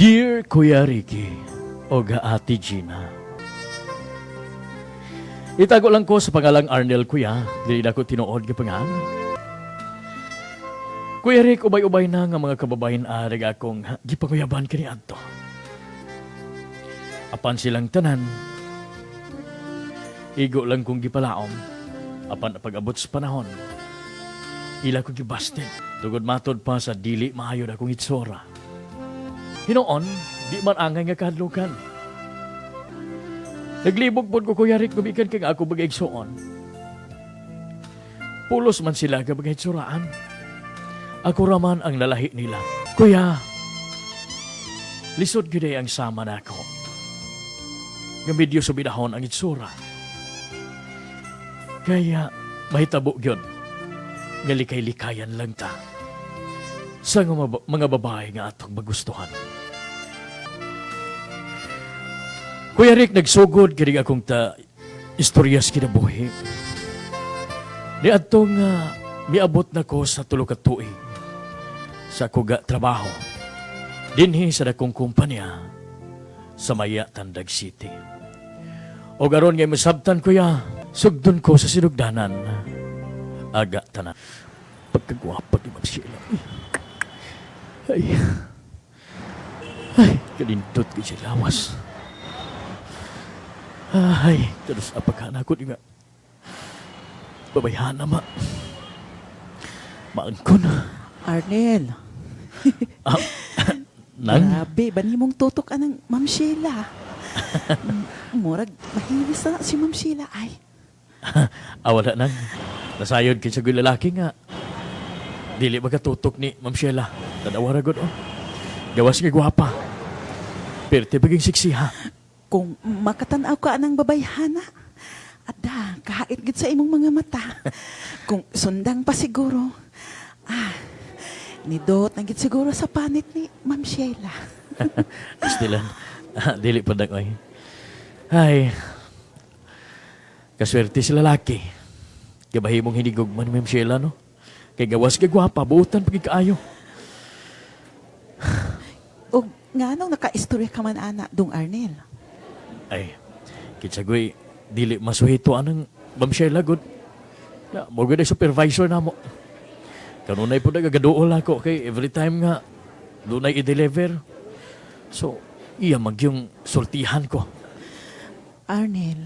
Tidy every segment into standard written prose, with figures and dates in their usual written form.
Dear Kuya Ricky o Ate Gina. Itago lang ko sa pangalang Arnel, Kuya, dili na ko tinuod nga pangalan. Kuya Rick, ubay-ubay na nga mga kababayen ari akong gipanguyaban kini adto. Apan silang tanan, igo lang kong gipalaom, apan pag-abot sa panahon, ila ko gibasted. Tugod matod pa sa dili maayo na akong itsura. Hinuon, di man angay nga kahadlukan. Naglibog pod ko, Kuya Rick, gumikan kay ako bagay igsuon. Pulos man sila ka bagay itsuraan. Ako raman ang lalahi nila. Kuya, lisod gyud ang sama nako. Nga medyo subidahon ang itsura. Kaya mahitabo gyud nga likay-likayan lang ta sa mga babae nga atong magustuhan. Kuya Rick, nagsugod kini akong ta istorya sa kinabuhi. Ni adtong miabot na ko sa 3 ka tuig sa ako ga trabaho dinhi sa dakong kumpanya sa Maya, Tandag City. O garon nga masabtan, kuya, sugdon ko sa sinugdanan. Aga tanan. Pagkagwapa ni Ma'am Sheila. Ay. Ay, kalindot kay siya lawas. Ay, terus apakana ko di nga. Babayhana ma. Maangkon. Arnel. Ah, nang? Grabe, ba mong tutok anang Ma'am Sheila? Murag, mahilis na si Ma'am Sheila ay. Ah, wala nang. Nasayod kay sa lalaki nga. Dili ba katutok ni Ma'am Sheila? Tanawa ra gud oh. Gawas nga gwapa. Perti baging sexy ha. Kung makatanaw ka anang babayhana, ada, kahit gid sa imong mga mata. Kung sundang pa siguro, ah, nidot na gid siguro sa panit ni Ma'am Sheila. Stilan. Dili pa oy. Ay. Kaswerte sa lalaki. Gabahimong hinigugman ni Ma'am Sheila, no? Kay gawas kay gwapa, buutan pag kaayo. O nganong nakaistorya ka man ana, dong Arnel? Ay, kitsagoy, dili masuhito anang Ma'am Sheila, good. Na, mo gud ay supervisor na mo. Kanunay po nagagaduol ako kay every time nga dunay i-deliver. So, iya magyung sultihan ko. Arnel,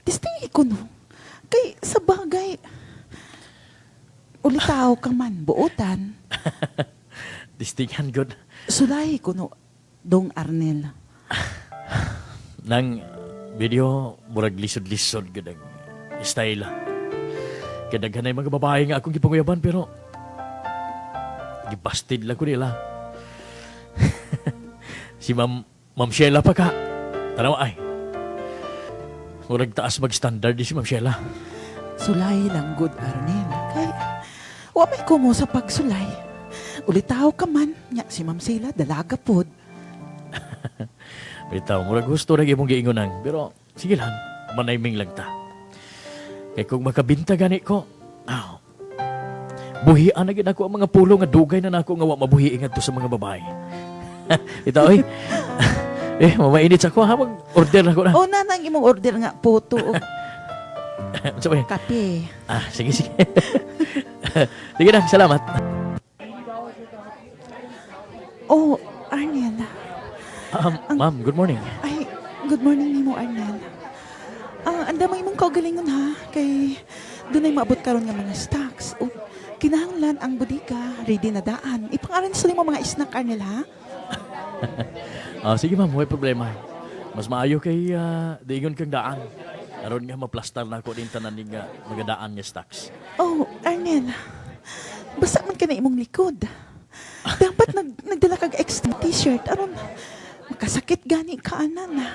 tistingi ko no. Kay sa bagay, ulitaw ka man, buotan. Tistingan good. Sulay ko no, dong Arnel. Nang video, murag lisod-lisod gud ang style. Kay daghan ay mga babae nga akong gipanguyaban pero gibasted lang ko nila. Si Ma'am Sheila pa ka. Tanawa ay. Murag taas mag-standard di si Ma'am Sheila. Sulay lang good, Arnel. Kay, wa may kumo sa pagsulay. Ulitaw ka man, nya si Ma'am Sheila, dalaga pod. Bitaw, murag gusto ra imong giingonang. Pero sige lang, manayming lang ta. Kay kung makabinta gani ko, aw, buhian na gid ako ang mga pulo nga dugay na nako nga wa mabuhi ngadto sa mga babae. Bitaw oy. Eh, mamainit sa ako ha, mag-order na ko na. O nanang imong order nga puto og Unsa ba yun? kape. Ah, sige, sige. Sige na, salamat. Oh, Arnel. Ma'am, good morning. Ay, good morning nimo, Arnel. Ah, anda mo imong kaugalingon ha kay dunay maabot karon nga mga stocks. O kinahanglan ang bodega ready na daan. Ipang-arrange sa nimo mga snack, Arnel, ha. Ah, sige ma'am, may problema. Mas maayo kay diingon kang daan. Aron nga maplastar na ako din tanan ni nga mga daan nga stocks. Oh, Arnel. Basa man ka na imong likod. Dapat nagdala kag extra t-shirt aron makasakit gani ka ana na.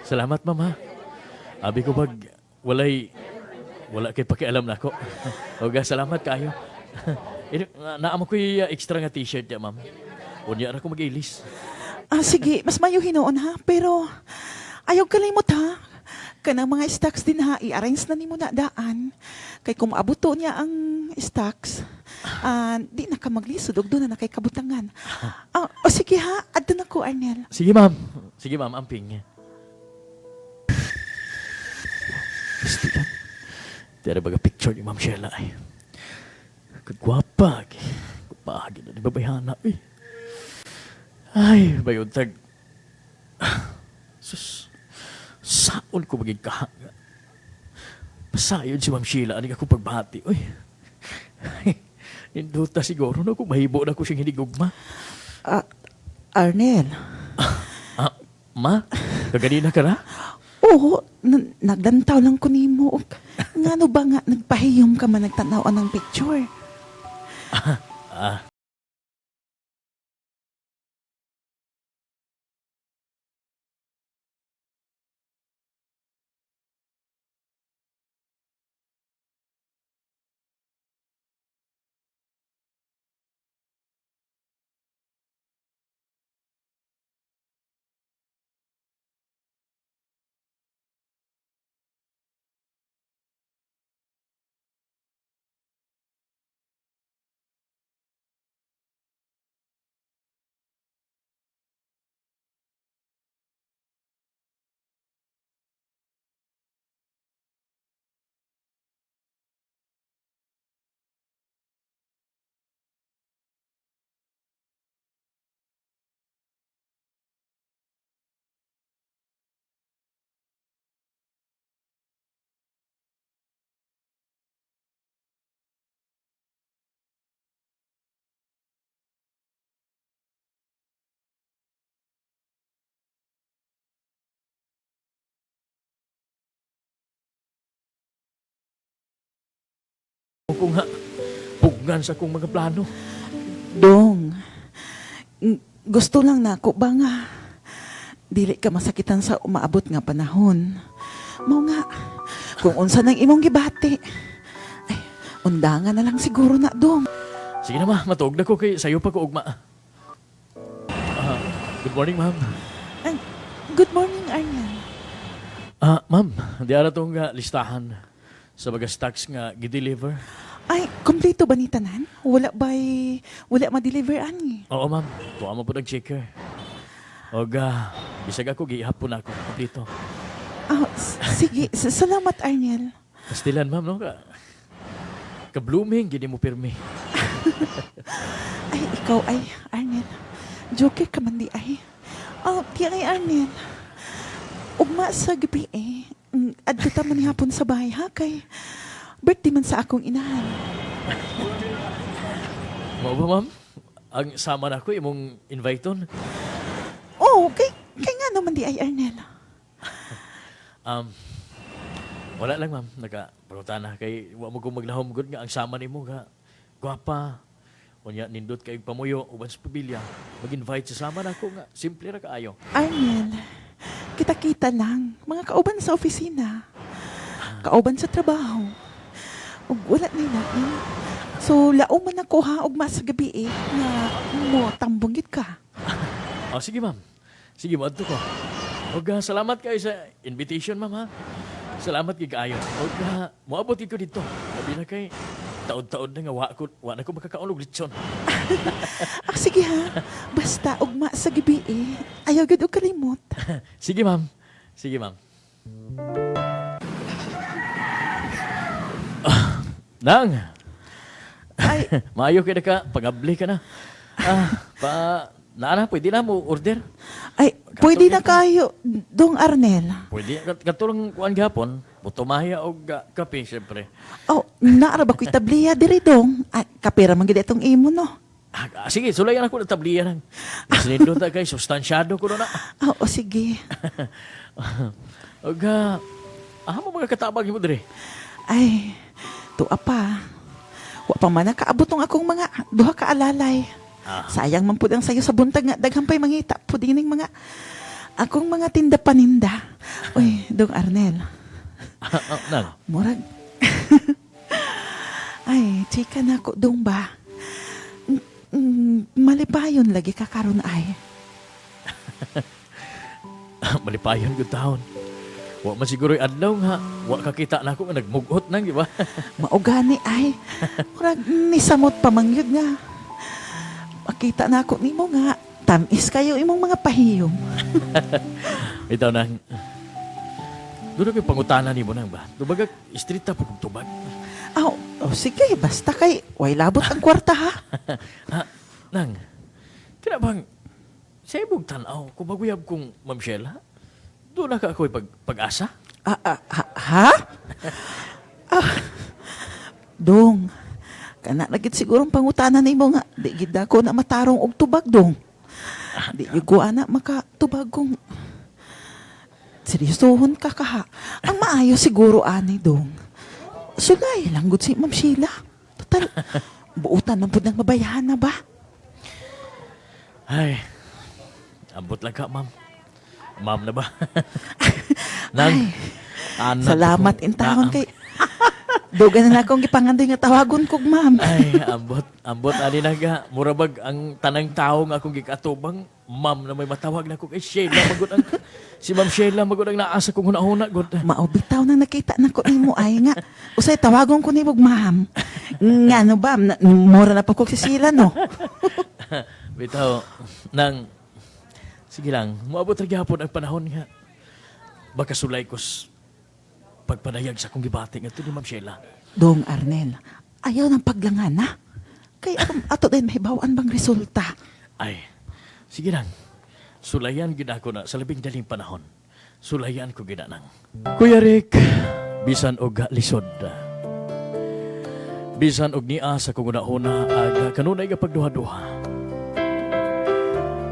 Salamat, ma'am ha. Abi ko pag wala kay pakialam nako. Oga, salamat kayo. Ini naamo ko'y extra nga t-shirt ya, ma'am. Unya ra ko mag-ilis. Ah, sige, mas mayo hinuon ha, pero ayaw kalimot ha. Kanang mga stocks din ha, i-arrange na nimo na daan. Kay kung maabuto niya ang stocks, Di na ka maglisod ug doon na na kay kabutangan. O sige ha, adto na ko, Arnel. Sige, ma'am. Sige, ma'am. Amping. Pastilan. Tira baga picture ni Ma'am Sheila ay. Kagwapa. Kagwapa. Na ni babayhana. Eh. Ay, bayuntag. Sus. Saon ko maging kahaga. Pasayon si Ma'am Sheila. Ani ako pagbati. Uy. Ay, nindota siguro na kung mahibo na ko siyang hinigugma. Arnel. Ah, ma? Kaganina ka na? Oo, nagdantaw lang ko nimo. Ngano ba nga nagpahiyom ka man nagtanaw ng picture? Ah. Kung nga, pugnan sa akong mga plano. Dong, gusto lang na ako ba nga dili ka masakitan sa umaabot nga panahon. Mao nga, kung unsa nang imong gibati, ay, undangan na lang siguro na, dong. Sige na ma, matuog na ko kay sayo pa ko ugma. Ah, good morning, ma'am. Ay, good morning, Arnel. Ah, ma'am, di ara tong listahan sa mga stocks nga gi-deliver. Ay, kompleto ba ni tanan? Wala ba'y, wala ma-deliver ani? Oo, ma'am. Tuwa mo po nag-checker. Og bisag ako gihapon ako kompleto. Ah, sige, salamat, Arnel. Pastilan, ma'am, no? Ka, ka-blooming, gini mo pirmi. Ay, ikaw ay, Arnel. Joker ka man di ay. Oh, di ay, Arnel. Ugma sa gabi eh. Adto ta man hapon sa bahay ha kay birthday man sa akong inahan. Mao ba, ma'am? Ang sama na ako, imong invite-on. Oh, kay nga naman di ay, Arnel. Um, wala lang, ma'am. Naka, na kay wa mo ko maglahom gud nga ang sama nimo ka. Gwapa. Unya nindot kay pamuyo uban sa pamilya. Mag-invite sa sama nako nga simple ra kaayo. Arnel, kita-kita lang. Mga kauban sa opisina. Kauban sa trabaho. Ug wala ni lain. So, lao man ako ha, ugma sa gabi eh, nga mo tambong gid ka. Oh, sige, ma'am. Sige, moadto ko. Og salamat kayo sa invitation, ma'am, ha. Salamat gid kaayo. Og moabot gid ko dito. Labi na kay taod-taod na nga wa na ko makakaon og litson. Ah, sige ha. Basta ugma sa gabi eh. Ayaw gud og kalimot. Sige, ma'am. Sige, ma'am. Ah, nang, Ay, maayo kay na ka, pagabli ka na. Ah, pa, naa na, pwede na mo order. ay, pwede na kayo, Dong Arnel. Pwede, katulong kuan gihapon, butumaya og kape, syempre. Oh, naara ba ko'y tabliya diri dong? Ay, kapira man gid itong imo no. Ah, sige, sulayan ako ng tabliya lang. Sinindot ta kay, sustansyado ko na. Oh, o sige. Og, mo mga katabang mo dire. Ay, tuwa pa. Wa pa man nakaabot tong akong mga duha ka alalay. Ah. Sayang man pud ang sayo sa buntag nga daghan pay mangita pud ining mga akong mga tinda paninda. Uy, Dong Arnel. Nang, Murag. Ay, chika na ko dong ba? Malipayon lagi ka karon ay. malipayon gud taon. Wa man siguro adlaw nga wa kakita na ako nga nagmugot nang, di ba? Mao gani ay. Murag nisamot pa man gyud nga. Makita na ako nimo nga tamis kayo imong mga pahiyom. Ito nang doon ako pangutana nimo nang ba? Tubag istrita pa kong tubag. Aw, oh, sige, basta kay way labot ang kwarta ha. Ha, nang, kina bang, sa ibog tanaw, kung maguyab kong Ma'am Sheila, doon na ka ako'y pag-asa? Ah, ah, ha? Ha? Ah, dong, kana na gid siguro ang pangutana nimo nga di gid ako na matarong og tubag, dong. Di gyud ko ana makatubag kung seryosohon ka kaha. Ang maayo siguro ani, dong. Sulay lang gud si Ma'am Sheila. Total, buutan man pud ng mabayahan na ba? Ay, ambot lang ka, ma'am. Ma'am na ba? Nang, Ay, anak salamat ko- in taon na- kay dugan na akong gipangandoy nga tawagon kog ma'am. Ay, ambot, ambot ani naga. Murabag ang tanang tao nga akong gikatubang, ma'am na may matawag na ko kay Sheila magud ang si Ma'am Sheila magud ang naa sa kong hunahuna gud. Mao bitaw nang nakita na ko nimo ay nga. Usay tawagon ko nimo og ma'am. Nga no ba na, mura na pa ko si Sheila no. Bitaw, nang, sige lang, moabot ra gyapon ang panahon nga. Baka sulay ko pagpanayag sa akong gibati nga ni Ma'am Sheila. Dong Arnel, ayaw ng paglangan na. Kay aron ato din mahibaw-an bang resulta. Ay, sige lang. Sulayan gid ako na sa labing daling panahon. Sulayan ko gid nang. Kuya Rick, bisan og lisod. Bisan og niya sa kong una-una ag kanunay nga pagduha-duha.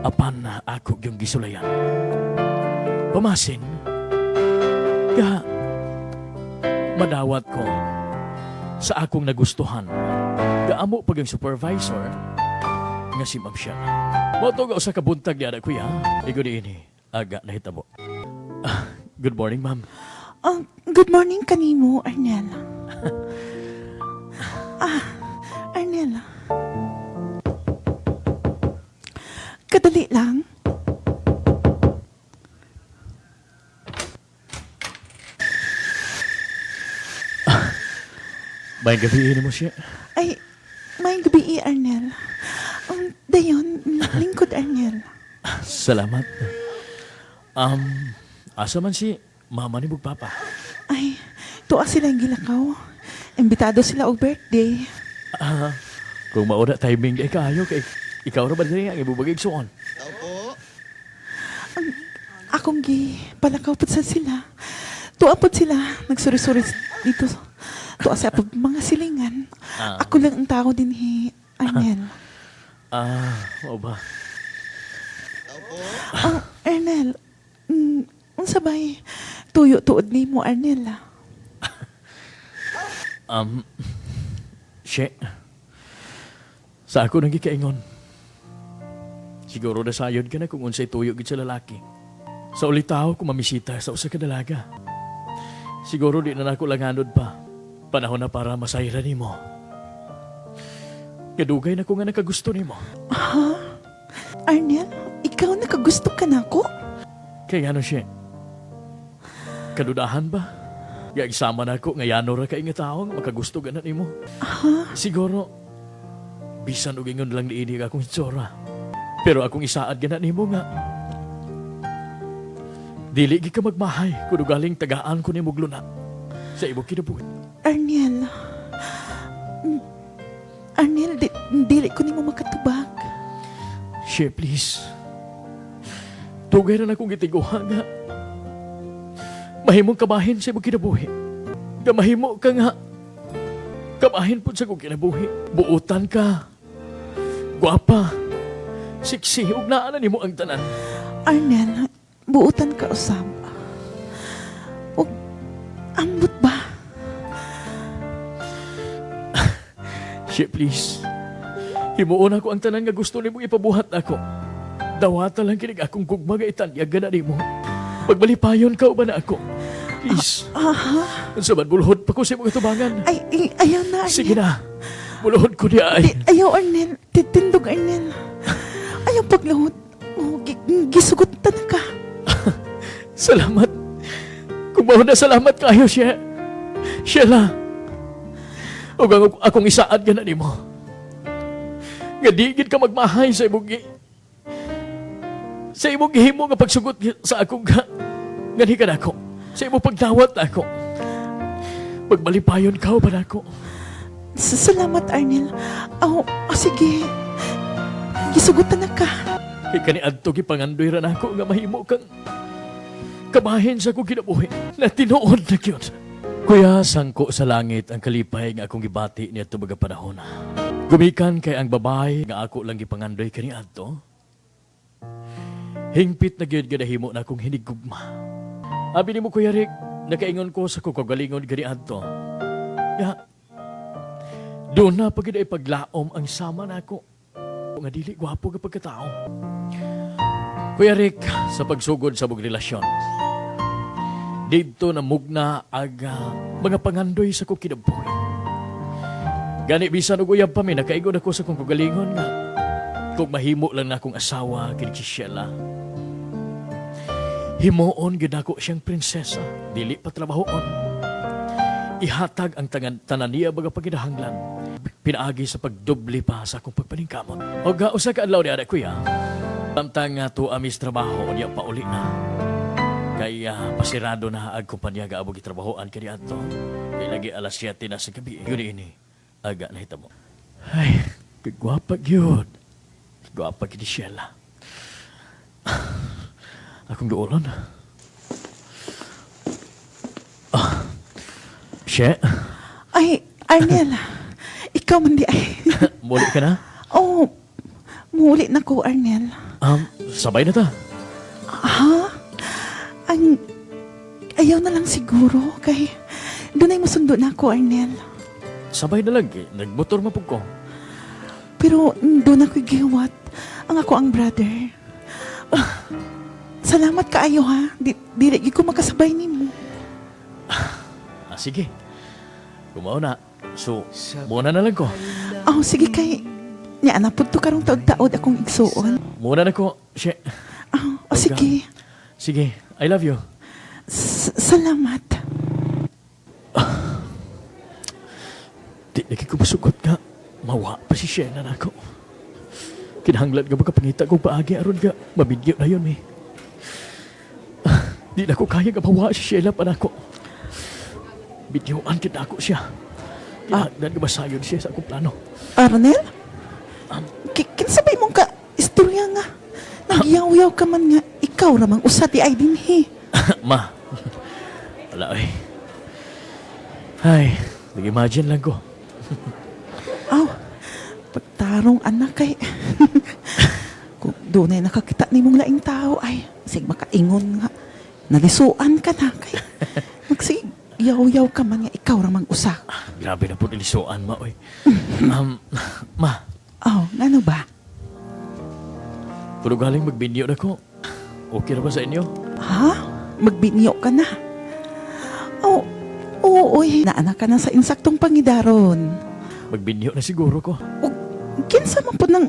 Apan ako gyung gisulayan. Pamasin, ga madawat ko sa akong nagustuhan. Gaamo pag ang supervisor nga si Ma'am Sheila. Mao to nga usa ka buntag niya na, kuya. Igo ni ini aga nahitabo. Ah, good morning, ma'am. Ah, good morning kanimo, Arnel. Ah, Arnel. Kadali lang. May gabi ini mo siya. Ay, may gabi, Arnel. Dayon, lingkod, Arnel. Salamat. Asa man si mama ni papa? Ay, tuwa sila ang gilakaw. Imbitado sila og birthday. Ah, kung mauna timing kay kaayo kay ikaw ra ba diri ang ibubagig suon? Ang akong gi palakaw pud sa sila. Tuwa pud sila nagsuri-suri dito. Tuwa sa pud mga silingan. Ah. Ako lang ang tao din hi Arnel. Ah, mao ba? Ang Arnel, unsa bay tuyo tuod nimo, Arnel, ah? She. Sa ako nang gikaingon. Siguro nasayod ka na kung unsay tuyo gid sa lalaki. Sa ulitaw kung mamisita sa usa ka dalaga. Siguro di na nako langanod pa. Panahon na para masayra nimo. Kadugay na ko nga nakagusto nimo. Ha? Arnel, ikaw nakagusto ka na ako? Kaya ano siya? Kadudahan ba? Gagsama na ako, nga yano ra kay nga tao nga makagusto ganan nimo. Ha? Siguro, bisan og ingon lang niini akong itsura. Pero akong isaad gana nimo nga dili gi ka magmahay kun ugaling tagaan ko nimo og luna sa imong kinabuhi. Arnel. Arnel, dili ko nimo makatubag. She, please. Dugay ra na akong gitiguha nga mahimong kabahin sa imong kinabuhi. Nga mahimo ka nga kabahin pud sa akong kinabuhi. Buotan ka. Gwapa. Siksi ug naa na nimo ang tanan. Arnel, buutan ka usab. Og ambot ba? She, please. Himuon ako ang tanan nga gusto nimo ipabuhat ako. Dawata lang kinig akong gugma nga itanyag na nimo. Pagbalipayon ka uban na ako. Please. Aha. Unsa man bulhod pa ko sa imong atubangan. Ay, ay, ayaw na, Arnel. Sige na. Bulhod ko niya ay. Di, ayaw, Arnel. Titindog, Arnel. Ayaw paglahod. Oh, gisugot ta na ka. Salamat. Kung Ug mao na, salamat kayo siya. Sheila. Ug ang akong isaad gana nimo, nga di gid ka magmahay sa imong gihimo nga pagsugot sa akong nganhi ka nako. Sa imong pagdawat nako. Magmalipayon ka ba nako? Salamat, Arnel. Oh, oh, sige. Gisugutan na ka. Kay kani adto gipangandoy ra nako nga mahimo kang kabahin sa akong kinabuhi na tinuod na gyud. Kuya, sangko sa langit ang kalipay nga akong gibati niadto mga panahon. Gumikan kay ang babae nga ako lang gipangandoy kani adto, hingpit na gyud nga nahimo na akong hinigugma. Abi nimo, Kuya Rick, nakaingon ko sa kukagalingon gani adto, ya, doon na pag paglaom ang sama nako nga dili gwapo nga pagkatao. Kuya Rick, sa pagsugod sa among relasyon, didto na mugna ag mga pangandoy sa kong kinabuhi. Gani bisan og uyab pa mi, nakaingon ako sa kong kagalingon nga kung mahimo lang na akong asawa kini si Sheila, himuon gyud ako siyang prinsesa, dili pa trabahoon. Ihatag ang tangan, tanan niya mga paginahanglan. Pinaagi sa pagdoble pa sa akong pagpaningkamot. Og usa ka adlaw ni ana, kuya, samtang nga tuwa mis trabaho niya pauli na. Kaya pasirado na ag kumpanya ga abog gitrabahoan kani adto. Kay lagi alas 7 na sa gabi. Yun ini aga nahitabo. Ay, kagwapa gyud. Gwapa gyud ni Sheila. Akong duolon. Ah, She, Ay, Arnel. Ikaw man diay. Muli ka na? Oh, muli na ko, Arnel. Sabay na ta. Ha? Ang ayaw na lang siguro kay dunay musundo na ako, Arnel. Sabay na lang. Eh. Nagmotor mapug ko. Pero doon ako gihuwat. Ang ako ang brother. Ah, salamat kaayo ha. Dili gyud ko makasabay nimo. Ah, sige. Kung mao na. So, muna na lang ko. Oh, sige kay nya na pud to karong taod-taod akong igsuon. Muna na ko. She. Oh, oh sige. Sige, I love you. Salamat. Di lagi ko masugot nga. Mawa pa si Shena na ako. Kinahanglan nga makapangita kong paagi aron nga mabidyo na yun eh. Di na ko kaya nga mawa si Sheila pa nako. Bidyoan kita ako siya. Kinahanglan nga masayon siya sa akong plano. Arnel? Kinsa ba imong ka istorya nga? Nagyaw-yaw ka man nga ikaw ramang usa di ay dinhi. Ma. Wala eh. Ay, nag-imagine lang ko. Aw, pagtarong anak kay kung dunay nakakita nimong laing tao ay sig makaingon nga nalisuan ka na kay magsig yaw-yaw ka man nga ikaw ramang usa. Grabe na po nilisuan, ma, oy. Ma, Aw, ngano ba? Puro galing magbinyo na ko. Okay na ba sa inyo? Ha? Magbinyo ka na? Oh, oo, oy, naana ka na sa insaktong pangidaron. Magbinyo na siguro ko. Ug kinsa man pud ng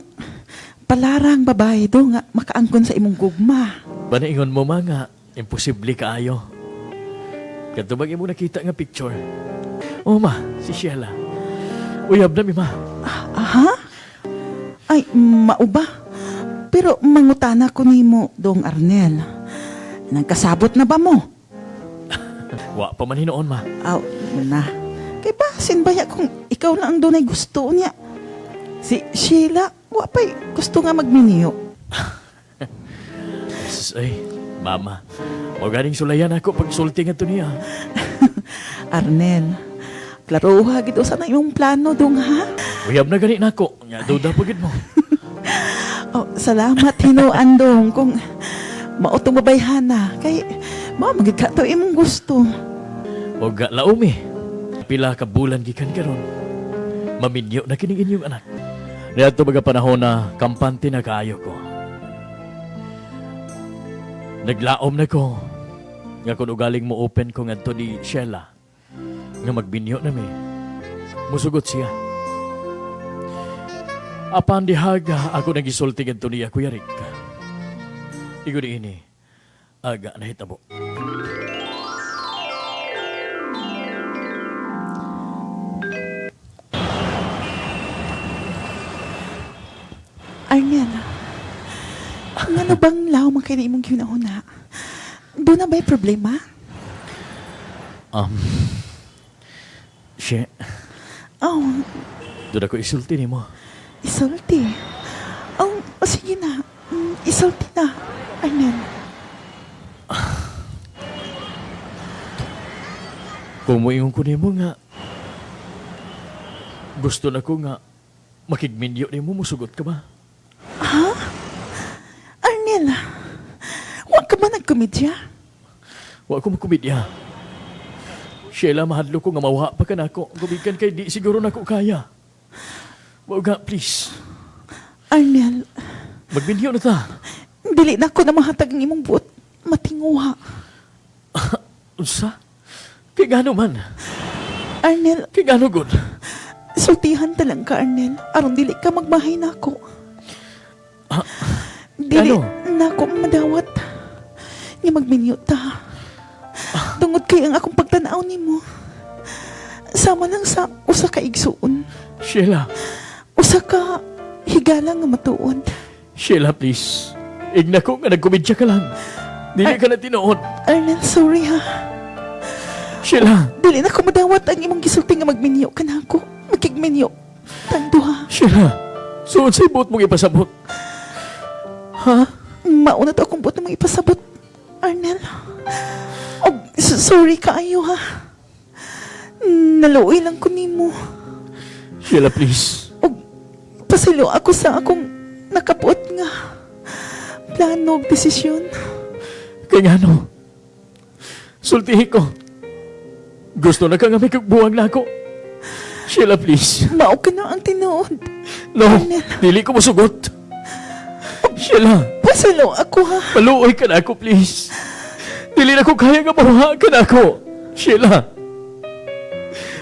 palarang babae do nga makaangkon sa imong gugma? Banaingon mo ma nga, imposible kaayo. Kadto bag imo nakita nga picture? Oh ma, si Sheila. Uyab na mi, ma. Aha? Ay, mao ba? Pero mangutana ko nimo, Dong Arnel. Nagkasabot na ba mo? Wa pa man hinuon, ma. Aw, na. Kay basin baya kung ikaw lang ang dunay gusto niya. Si Sheila, wa pa'y gusto nga magminiyo. Sus, ay, mama. Mo ganing sulayan ako pagsulti nga to niya. Arnel, klaroha gid usa na imong plano dong ha. Uyab na gani nako. Nya duda pa gid mo. Oh, salamat hinuan dong kung mao tong babayhana kay mao man gid ka to imong gusto. Og laumi. Pila ka bulan gikan karon. Maminyo na kining inyong anak. Niadto mga panahon na kampante na kaayo ko. Naglaom na ko nga kung ugaling mo open ko ngadto ni Sheila nga magbinyo na mi. Musugot siya. Apan dihaga ako nagisulti ngadto niya, Kuya Rick. Igo ni ini aga nahitabo. Ngano bang law man kay na imong gihuna-huna? Duna ba'y problema? She, Oh, duna ko isulti nimo. Isulti. Oh, oh, sige na. Isulti na, Arnel. Kung moingon ko nimo nga gusto na ko nga makigminyo nimo, musugot ka ba? Arnel, wa ka ba nagkomedya? Wa ko makomedya. Sheila, mahadlo ko nga mawha pa ka nako. Gumikan kay di siguro nako kaya. Wa ga, please. Arnel, Magminyo na ta. dili na ko na mahatag ang imong buot. Matinguha. Unsa? Kay gano man? Arnel, Kay gano gud? sultihan ta lang ka, Arnel. Aron dili ka magmahay nako. Ah, Dili ano? nako madawat nga magminyo ta. Tungod kay ang akong pagtan-aw nimo, sama lang sa usa ka igsuon. Sheila, Usa ka higala nga matuod. Sheila, please. Igna ko nga nagkomedya ka lang. Dili ka na tinuod. Arnel, sorry ha. Sheila, Dili na ko madawat ang imong gisulti nga magminyo ka nako. Makigminyo. Tang duha. Sheila. Suod sa ibot mong ipasabot. Ha? Mauna to akong buot na mga ipasabot, Arnel. Og, sorry kaayo ha. Naluoy lang ko nimo. Sheila, please. Og pasaylo ako sa akong nakapuot nga plano og desisyon. Kay ngano? Sultihi ko. Gusto na ka nga may kagbuwang nako. Sheila, please. Mao ka na ang tinuod. No, dili ko musugot. Sheila, Pasaylo ako ha. maluoy ka na ako, please. Dili na ko kaya nga mahuha ka na ako. Sheila,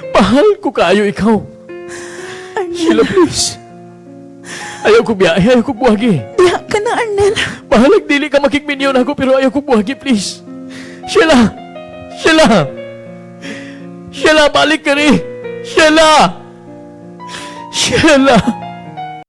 mahal ko kaayo ikaw. Arnel, Sheila, please. Ayaw ko biyahe, ayaw ko buwagi. diha ka na, Arnel. Bahalag dili ka makigminyon ako pero ayaw ko buwagi, please. Sheila! Sheila! Sheila, balik ka rin! Sheila! Sheila!